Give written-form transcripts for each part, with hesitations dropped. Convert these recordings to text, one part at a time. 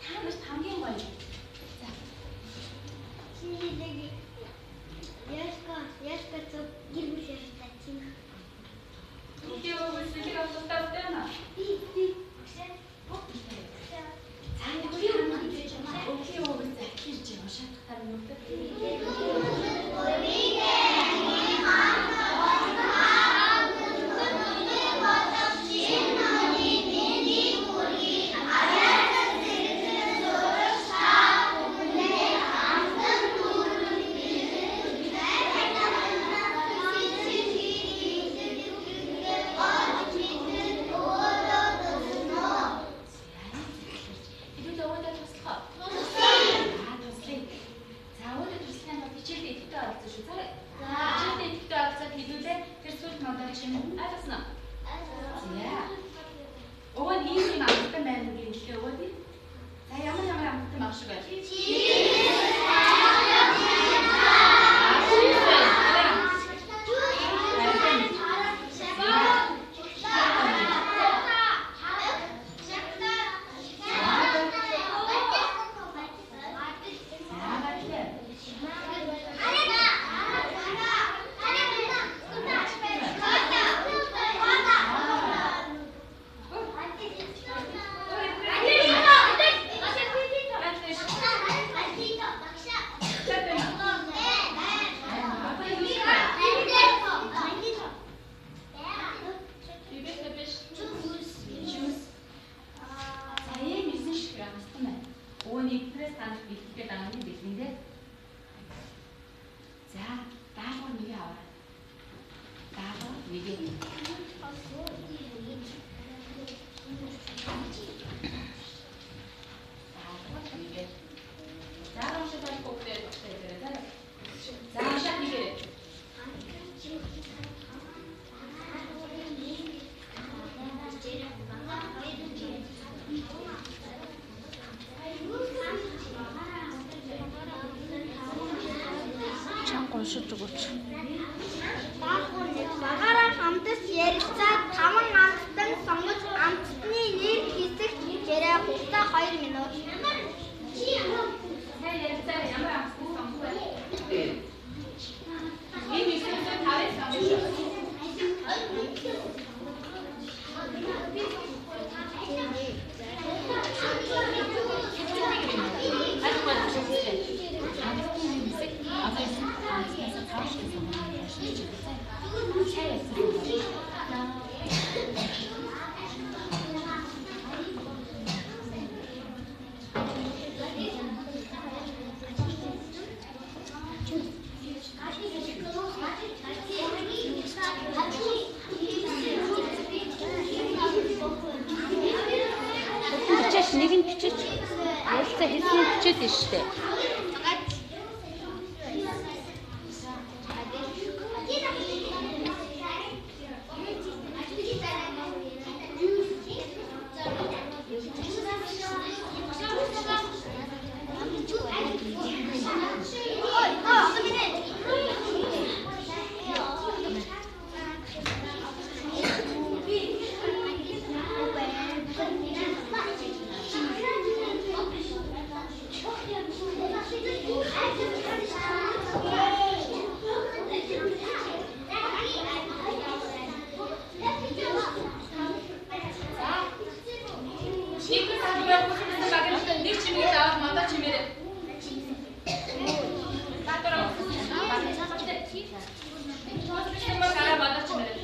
Та нарт хамгийн гоё. За. Шинэ жилийг яшка цог гэр бүл ярилцаа чинь. Үгүй үгүй авалтаа байна. Би би. За өглөө өвөл захирч уншаад тахаар нүгтэй. Хэдүүлээ өвөдөө туслах уу? За туслая. За өвөдөө туслахын тулд хичээлдээ идэвхтэй оролцсон шүү. За. Хичээлдээ идэвхтэй оролцоод хэдүүлээ тэр сүүлд модоо чинь ойлгосон уу? За. Өвөө нь ийм юм амтан байна гэнэ өвөө нь. За ямар ямар амтан баг шиг байна? За баярлалаа. Бибэс биш. Juice. За ийм есөн шиг амтан байна. Өвөө нь эднээс танах бэлтгэхэд байгаа юм бэлэн дээ. За даалгавар нэгэ аваа. Даалгавар нэгэ. Даалгавар нэгэ. За уншиж болохгүй хүүхдээ багштай хэлээрэй. За. За уншаад нэгээрэй. Чанга уншиж өгөөч. Багаараа хамтас ярилцаа 5 амттан сонгож амттны нэр хэсэгт яриа хугацаа 2 минут. Сайн ярилцаа ямар амтсан сонгох вэ? Энэ есөөсөө тавыг сонгоно шүү. Амттны хэсэг одоо есөн амтнаас тав шиг сонгоно уншиж өгөөч. Сайн ярилцаа. Бичээч нэг нь бичээч. Ярилцаа хэлсэн нь бичээд байна шүү дээ. Нэг салбар бүхэн багт нэг чимээ аваад модоо чимээрэй. Даатараа багаараа модоо чимээрэй.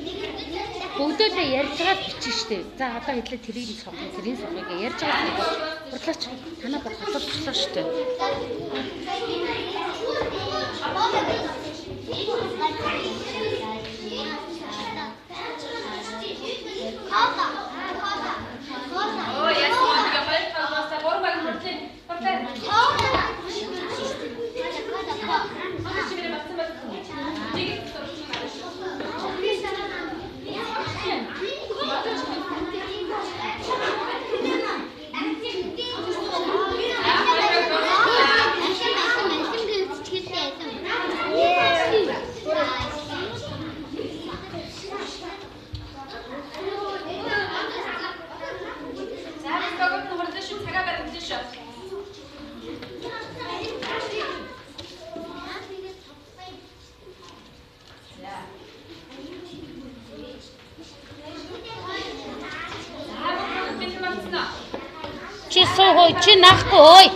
Бүгдөө ярьж байгаа бичнэ шүү дээ. За одоо хэдлээ тэрийг нь сонгоё, тэрийг сонгоё гэж ярьж байгаа нэг. Хурлаач танаа баг хоцорчлоо шүү дээ. Оо яасан юм бэ? Хоёр талаас гурван баг хурлаа. Хурлаа. Модоо чимээрэй болсон байна. Нэг сурч байна шүү. Модоо чимээрэй. Yeah. Асуу хөөе, чи наахгүй хөөе.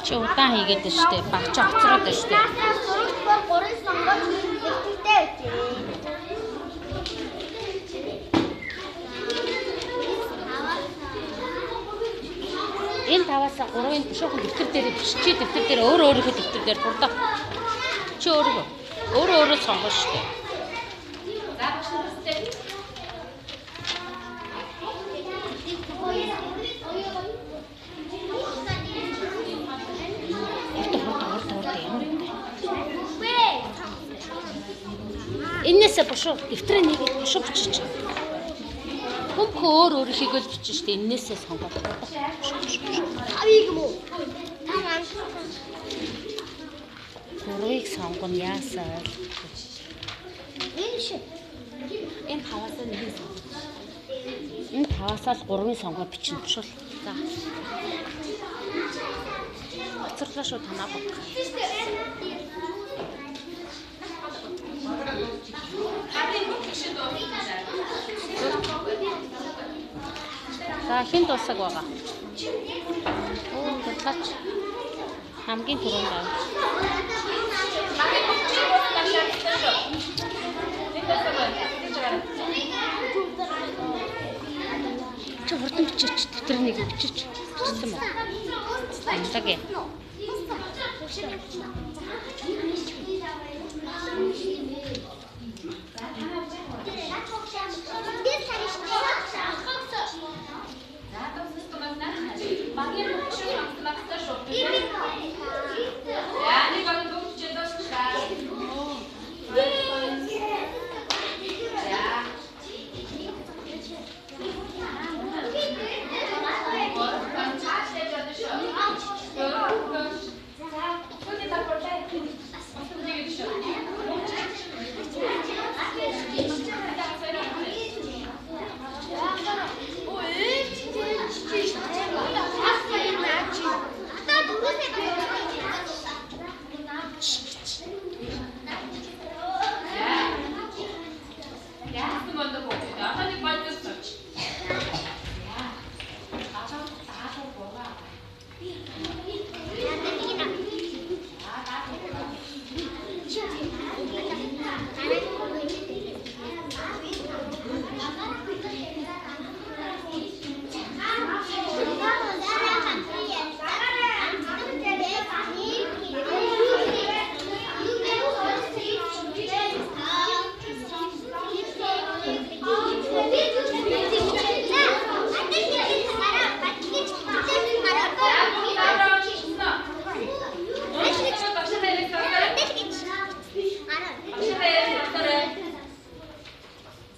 Чи удаан хийгээд байна штэ. Баг чи хоцроод байна штэ. Сурагч бүр гурван сонгож дэвтэртэй байжээ. Энэ таваасаа гурвын бушуухан дэвтэр дээр биччихээ, дэвтэр дээр өөр өөрийнхөө дэвтэр дээр хурдаа. Чи өөрөө өөрөө өөрөө сонгоно штэ. За, багш нар төстэй. Хурдан хурдан хурдан хурдан ямар юм бэ? Энээсээ бушуу дэвтрээ нэгээд бушуу бичиж. Хүн бүх өөр өөрийнхөө л бичиж штэ. Энээсээ сонгоод. Тавыг юм уу? Там амт. Гурвыг сонгоно яасаа ойлгохгүй. Энэ шиг. Энэ таваасаа нэг сонгох. Энэ таваасаа л гурвын сонгоо бичнэ бушуул. За. Хоцорлоо шүү танаа баг. Багийн бүх гишүүд дууссан. За, хэн дуусаг байгаа? Оо, худлаач. Хамгийн түрүүнд байна. Багийн бүх гишүүд дууссан шаардлагатай шүү. Нэг дуусаг байна. Тэгж гараа. Чи хурдан бичээч, дэвтэр нэг бичээч. Бичсэн мө? Амлаг юм. За, дууссан байна. Багийн бүх гишүүд сонгосон байх ёстой шүү. За, нэг багийн бүх хичээл дуусчлаа. За. Яасан болов уу? Одоо нэг бодож авч. Одоо даалгавар бургаа.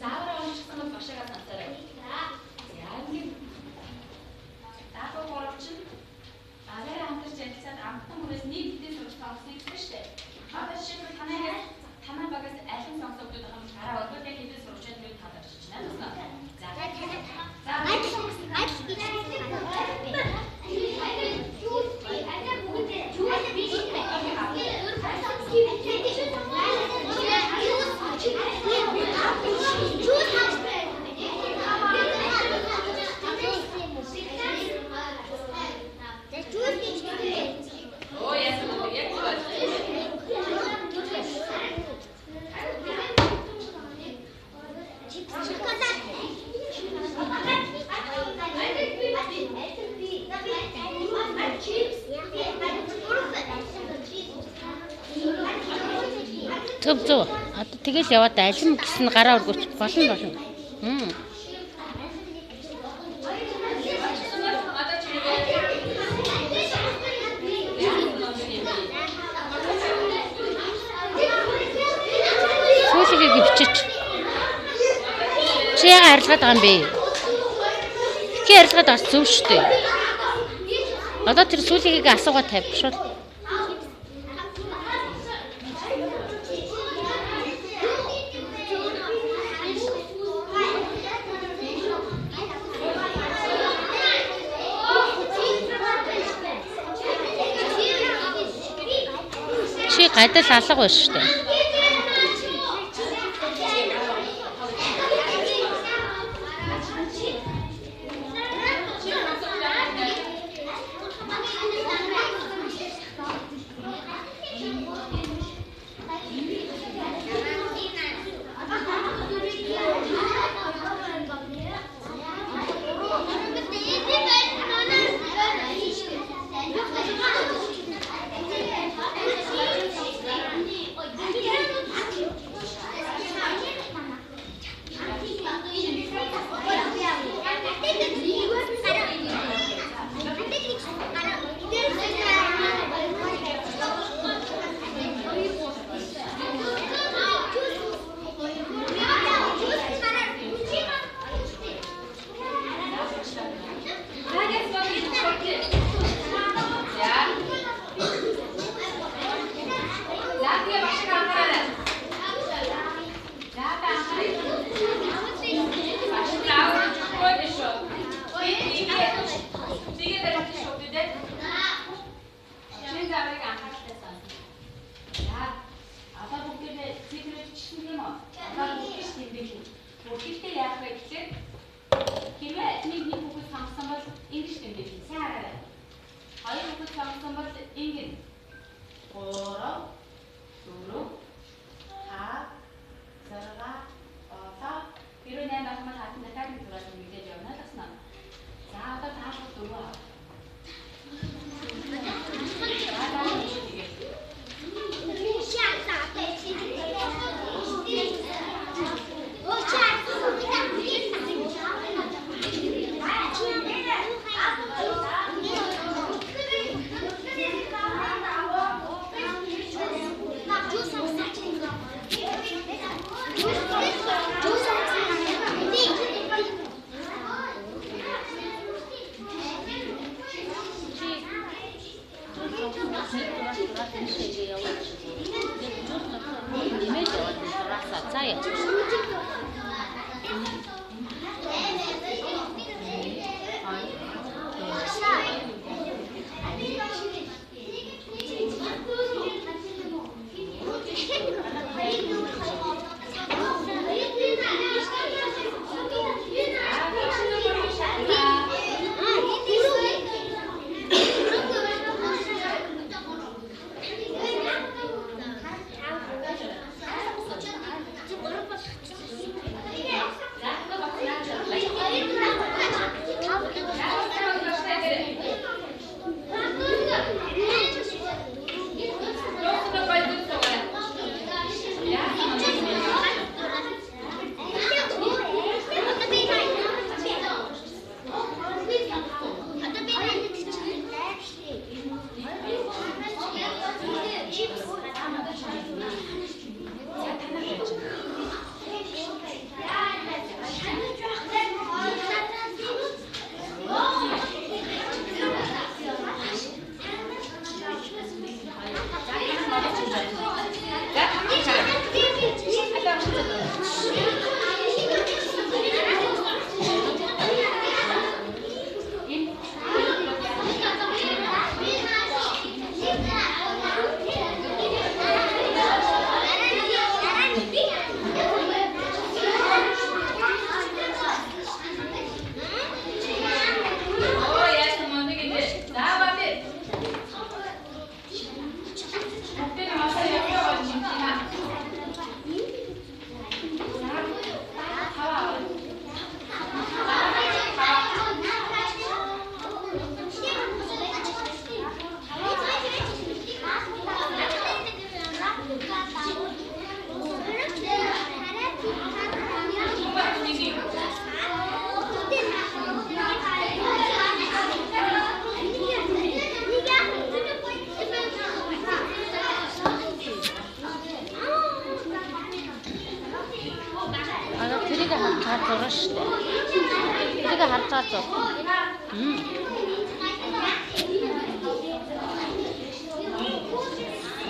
Заавар уншсан бол багшаагаа сонсоорой. За, ингээд даалгавар гурав чинь багаараа хамтарч ярилцаад амтан хүнээс нийт хэдийн сурч сонгосныг хэлсэн шүү дээ. Одоо жишээлбэл танай багаас аль нь сонгосон хүмүүс байгаа юм гараа өргөл яг хэдийн сурч байгаа нь та бичиж байна. За. За. Оо, яасан бэ? Яг зөв байна. Зөв зөв. Одоо тэгэл яваад алим гэсэн гараа өргөч болно болно. Мм. Одоо чи Сүүлийг бичээч. Чи яга арилгаад байгаа юм бэ? Хин арилгаад байгаа зөв шүү дээ. Одоо тэр сүүлийг асуугаа тавь. Шууд. Гадал алга байна шүү дээ.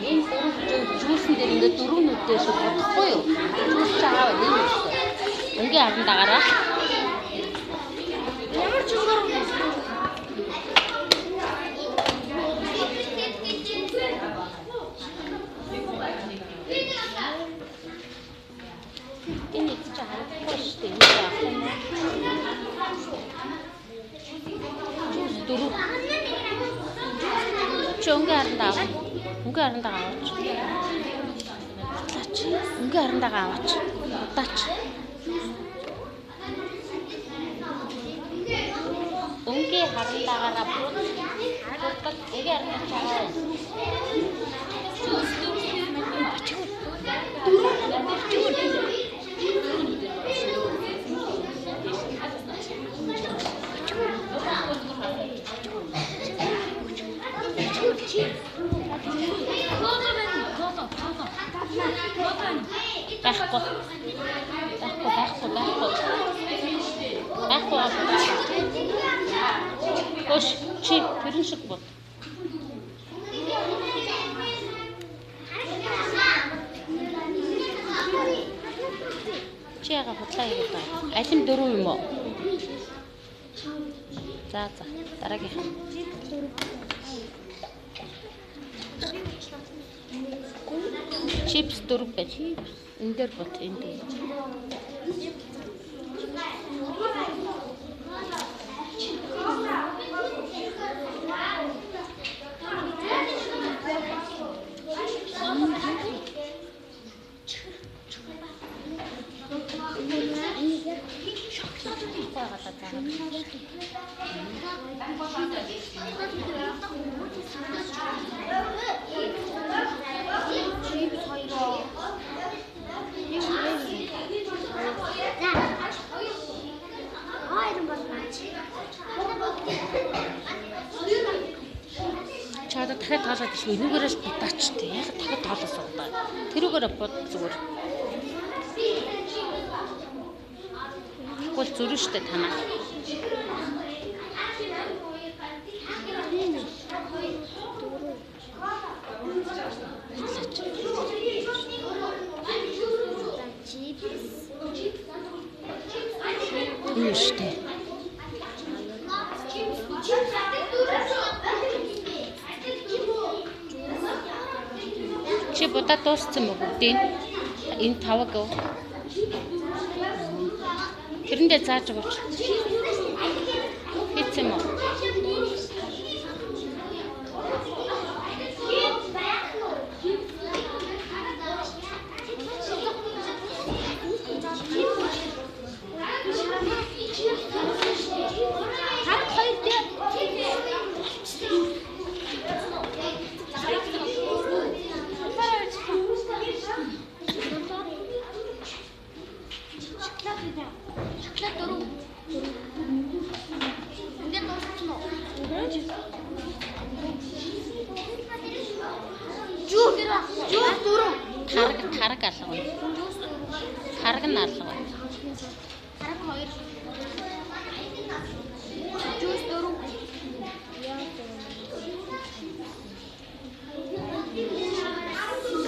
Энэ дөрөв жүүсэн дээр ингээд дөрөв нүдтэй шиг бодохгүй юу? Жүүс чи аав энэ юм шүү. Өнгийн хатан дагаараа. Ямар ч өнгөөр Чи өнгийн харандаа аваа. Өнгийн харандаа аваач. Бутлаач. Өнгийн харандаа аваач. Будаач. Өнгийн харандаагаараа бут. Бутал өнгийн харандаа чаваа. Байхгүй. Байхгүй, байхгүй, байхгүй. Байхгүй. Хош чи тэрэн шиг бод. Чи яга худлаа хийгээд байгаа. Алим дөрөв юм уу? За за, дараагийнх нь. Чипс дөрөв байж. Энэ дээр бот, энэ дээр. Чи одоо дахиад тоолоод ирэх энүүгээрээ л будаач тий. Яг дахиад тоолоо суудаа. Тэрүүгээрээ буд зүгээр. Тэгвэл зүрэн штэ танаа. Энэ штэ. Чи будаа дууссан мө бүгдийг? Энэ таваг өв. Тэрэндээ зааж өгөөч. Хийцэн мө? Шоколад дөрөв. Ингээд дууссан уу? Жуус дөрөв. Тараг алга байна. Тараг нь алга байна. Тараг хоёр. Жуус дөрөв.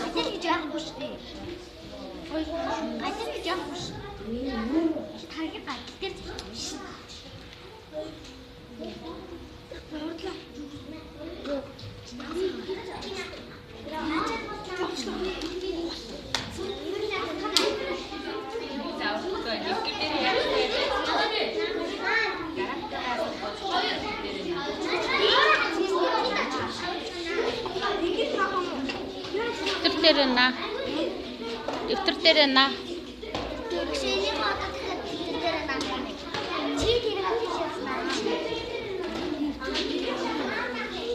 Гадар гэж яахгүй шүү дээ. Гадар гэж яахгүй шүү. Тараг гадар дээр шүү. Хурдлаа. Дэвтэр дээр наа. Дэвтэр дээр наа.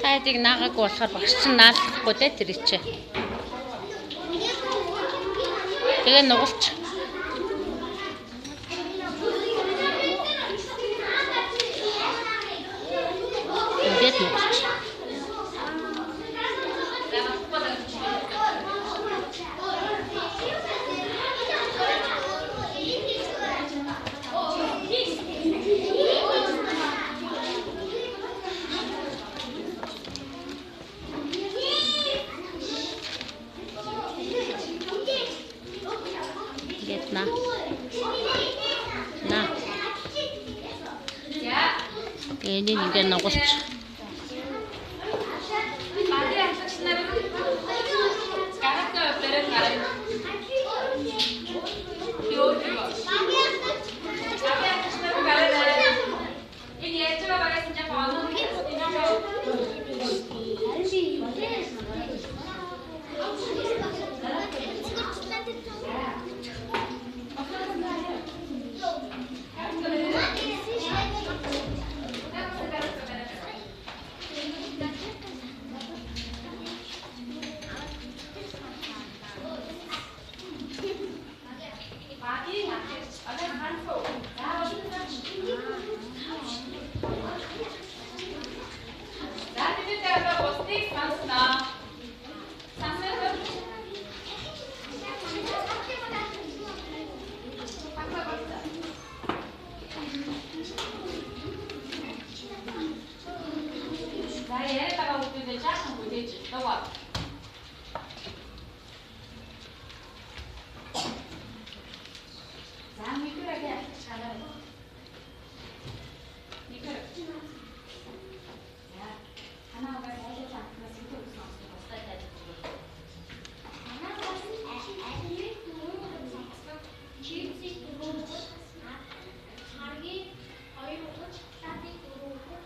Та хэдийг наагаагүй болохоор багш чинь наалдахгүй те тэр ичээ. Тэгээ нугалч. Ингээд нугалч. Ингээд наа. Наа. Тэгээ энийг ингээд нугалч. Даваа. За нэгдүгээр алтч гараа. Нэгдүгээр. За танаа угаас айлын амтнаас хэдэн үг сонсох бусдад тайлбарлаж өгье. Манай бас алимыг дөрөв сонссон. Чипсийг дөрөв удаж, харгийг хоёр удаж, шоколадыг дөрөв удаж,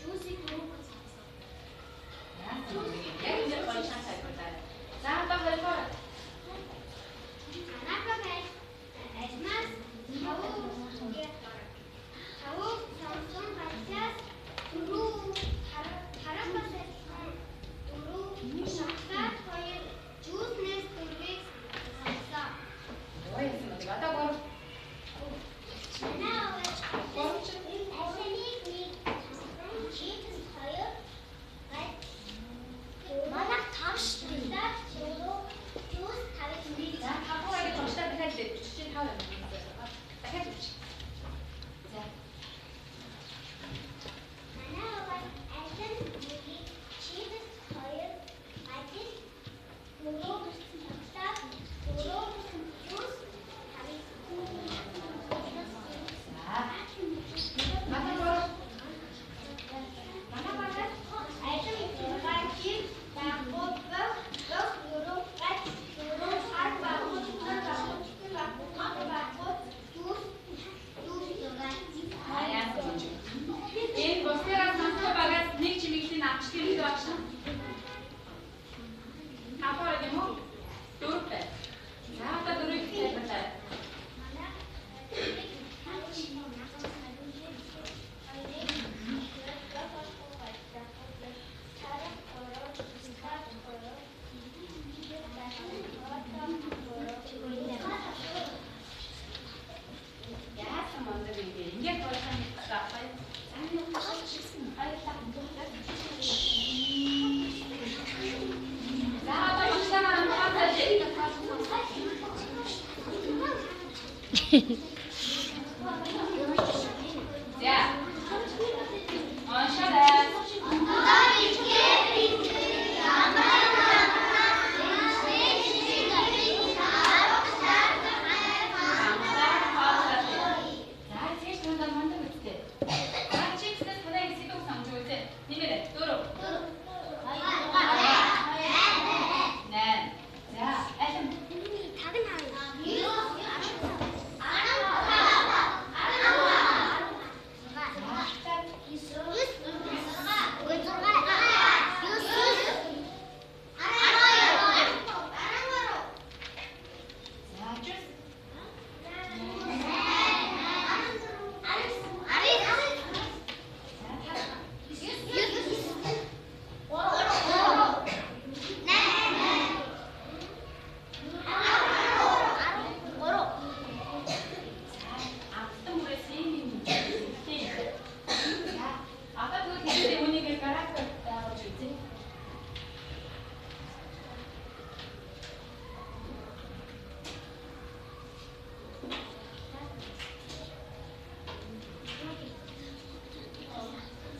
жуусыг дөрөв удаж сонссон. Яг энэ гоё шан тайлбарлаа. За одоо хоёрдугаар. Анака альмаас тавуу сонсон галзаас дөрөв тарах бас дөрөв шоколад хоёр жууснаас дөрвийг сонссон. Ой яасан бэ? Одоо гурав. Манай овоож алимыг нэг сонсон, чипс хоёр гал манай тав шүү дээ. Дөрөв жуус тавыг нэг. За тавдугаар гэж уншлаа дахиад л бичиж тав юм. Дахиад бич. За. Манай овоож алим нэгийг чипс хоёр гал дөрөв шоколад дөрөв жуус тавыг. За. Манай гурав. Манай гурав. Алим зургаан чипс баггүй бох бох дөрөв гал дөрөв хар баггүй чүтэн баггүй чүтэн баггүй мах баггүй жуус жуус зургаан. За яасан бэ? Энэ бусдыгаа сонсох багаас нэг чимэглэлийн авчдын хэд багш нь? Тавдугаар юм уу? Дөрөв бай. За одоо дөрвийг тайлбарлаа. Яасан мундаг юм бэ? Ингээд гоёхан мэддэг байхгүй. За энэ баярлалаа. За одоо багшлаараа хамтдаа За. Уншаарай. Хамтдаа хооллоо. За цээж тундаа мундаг үстэй. За чипснээс танай хэсэг үг сонгож үзье. Нэмэрэ. 4. 8. За алим. За жус. За та. За амттан бүрээс ийм юм тийм. За одоо тэгвэл хэдүүлээ үүнийг график байгуулж үзье.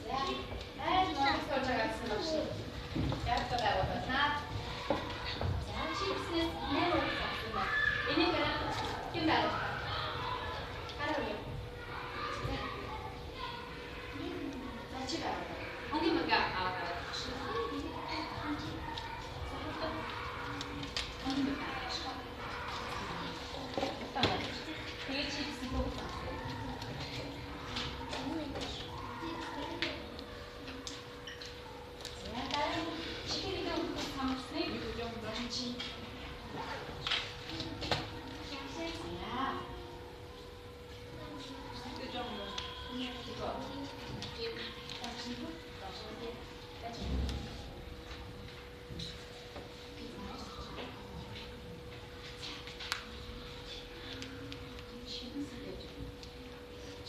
За айл монгол сууж байгаа гэсэн багш. График байгуулсан. За чипснээс 8 үг авсан байна. Энийг график хэн байгуулах вэ? Хараа үгүй. За. За чи байгуулах. Хонгийн мага аваад авах шүү. За хонгийн мага авах шүү. Тэгээ чипс бүх авсан. За дараа нь чихэр үг сонгосныг чи. За.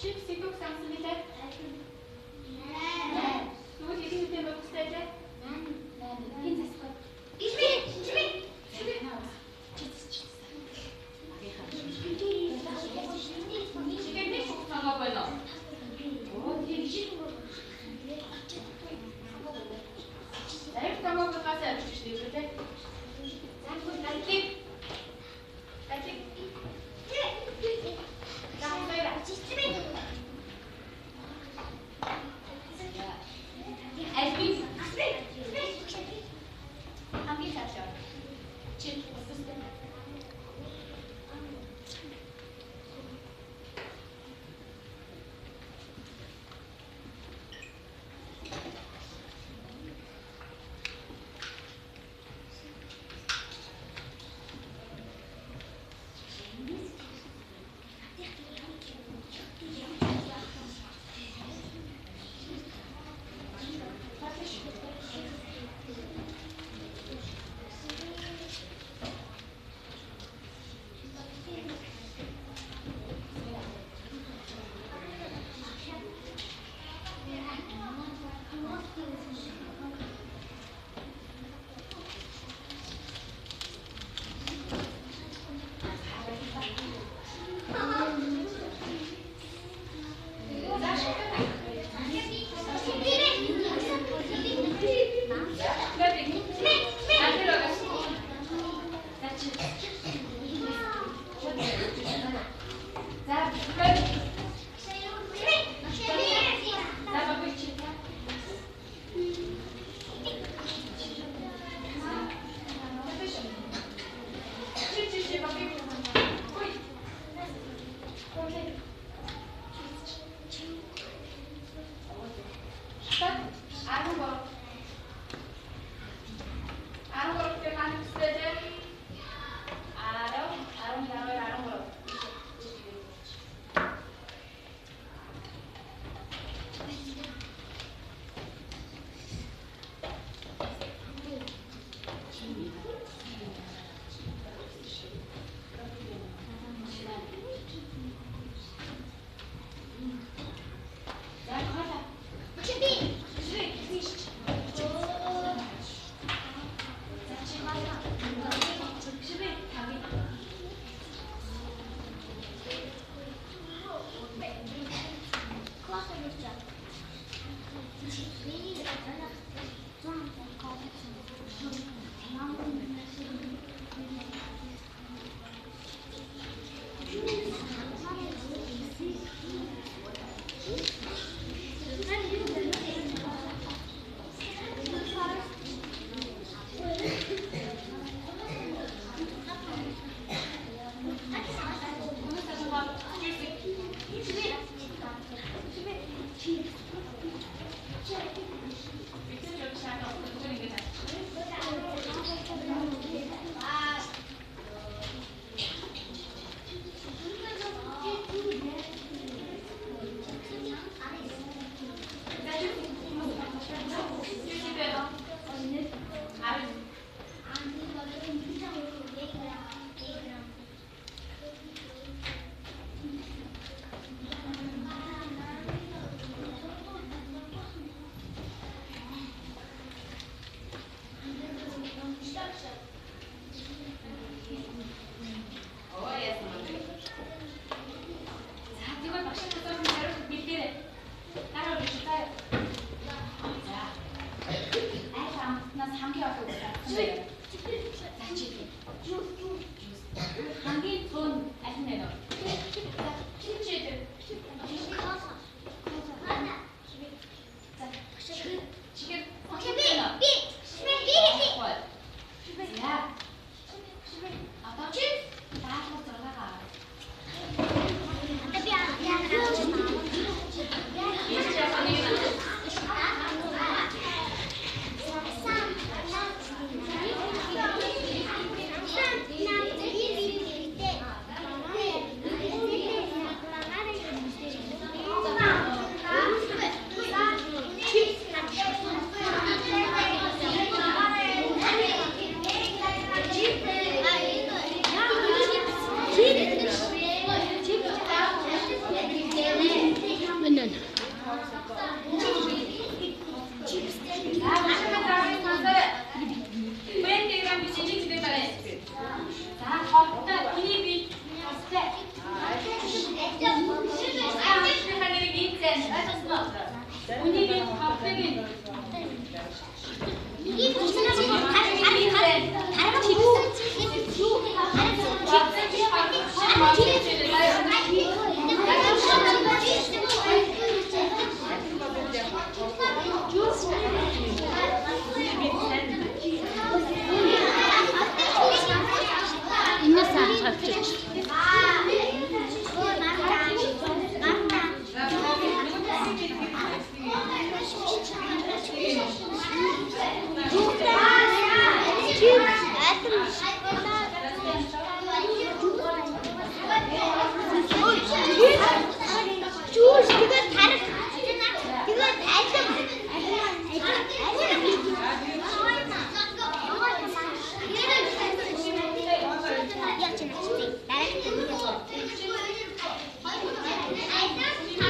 Чипс идэх сансан билээ? Тэгвэл хэдэн хэдэн богстой лээ? Хэн засах вэ? Чихэр нэг бүх сонгоо байна уу? Оо тийм.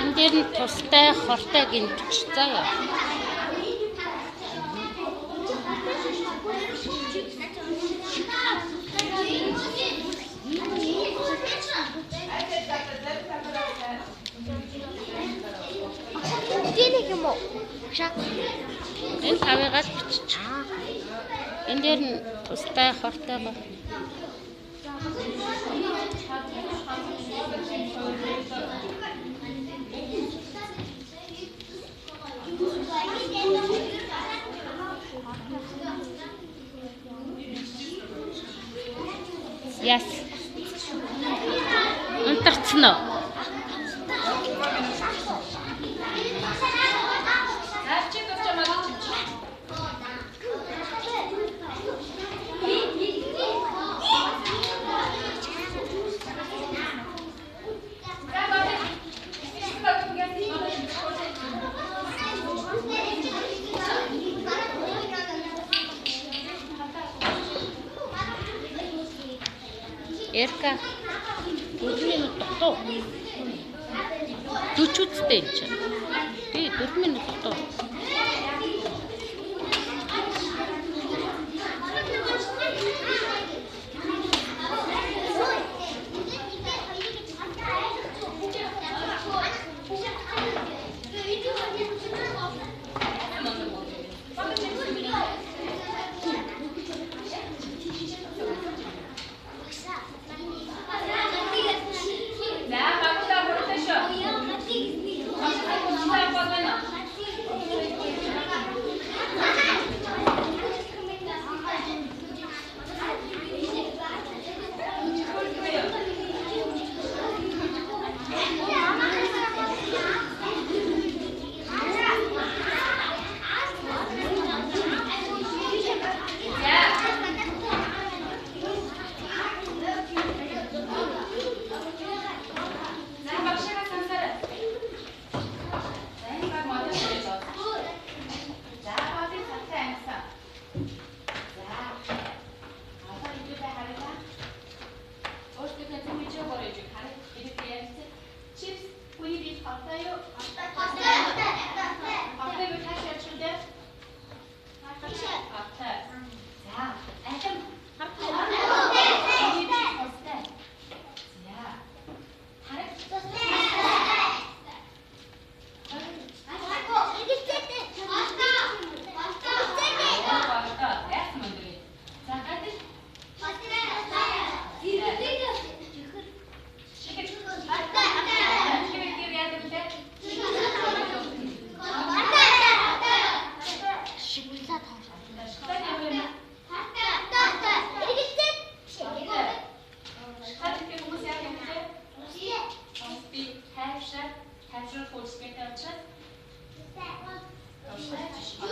Энэ дээр нь тустай хортой гинтч заяа. Энэ тавыгаас бичиж. Энэ дээр нь тустай хортойгоо. Яс. Унтарцсан уу? Эрка 4 минут дутуу. 40 үсттэй энэ чинь. Тий 4 минут дутуу. Тусгай.